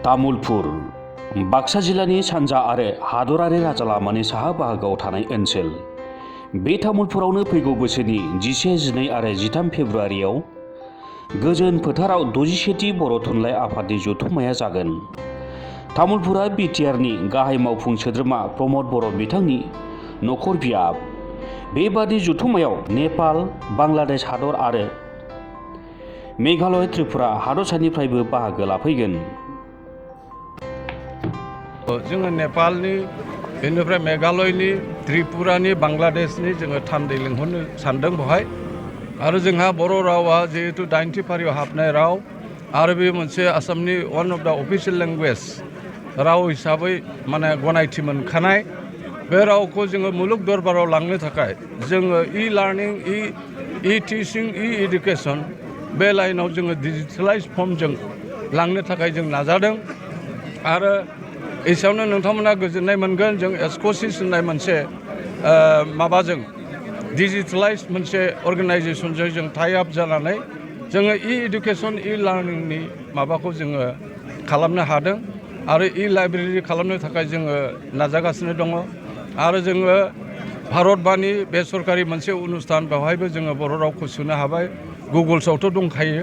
तामुलपुर बाक्सा जिल्लानि सानजा आरो हादरारि राजालामानि साहा बाहागोआव थानाय ओनसोल। बे तामुलपुरावनो फैगौ बोसोरनि 11, 12 आरो 13 फेब्रुआरियाव गोजोन फोथाराव 61थि बर' थुनलाइ आफादनि जथुम्माया जागोन। तामुलपुरा बिटिआरनि गाहाय मावफुं सोद्रोमा प्रमद बर' बिथांनि नखर बियाब। बेबादि जथुम्मायाव नेपाल, बांलादेश हादर आरो मेघालय, त्रिपुरा हादरसानिफ्रायबो बाहागो लाफैगोन। जोङो नेपालनि, बेनिफ्राय मेघालयनि, त्रिपुरानि, बांलादेशनि जोङो थान्दै लिंहरनो सानदों बेवहाय। आरो जोंहा बर' रावा जिहेतु 90 फारियाव हाबनाय राव आरो बे मोनसे आसामनि वान अफ द अफिसियेल लेंगुवेज राव हिसाबै गनायथि मोनखानाय बे रावखौ जोङो मुलुग दरबाराव लांनो थाखाय जोङो इ-लार्निं, इ-टिचिं, इ-इडुकेसन बे लाइनाव जोङो डिजिटेलाइज फर्मजों लांनो थाखाय जों नाजादों। आरो एसेयावनो नोंथांमोना गोजोननाय मोनगोन, जों एस्क'सिस होननाय मोनसे माबाजों डिजिटेलाइज मोनसे अर्गेनाइजेसनजों जों टाइ आप जानानै जोङो इ-इडुकेसन, इ-लार्निंनि माबाखौ जोङो खालामनो हादों। आरो इ-लाइब्रेरि खालामनो थाखाय जोङो नाजागासिनो दङ। आरो जोङो भारतबाणी बे सरकारि मोनसे अनुस्थान, बेवहायबो जोङो बर' रावखौ सोनो हाबाय। गुगोल्सआवथ' दंखायो।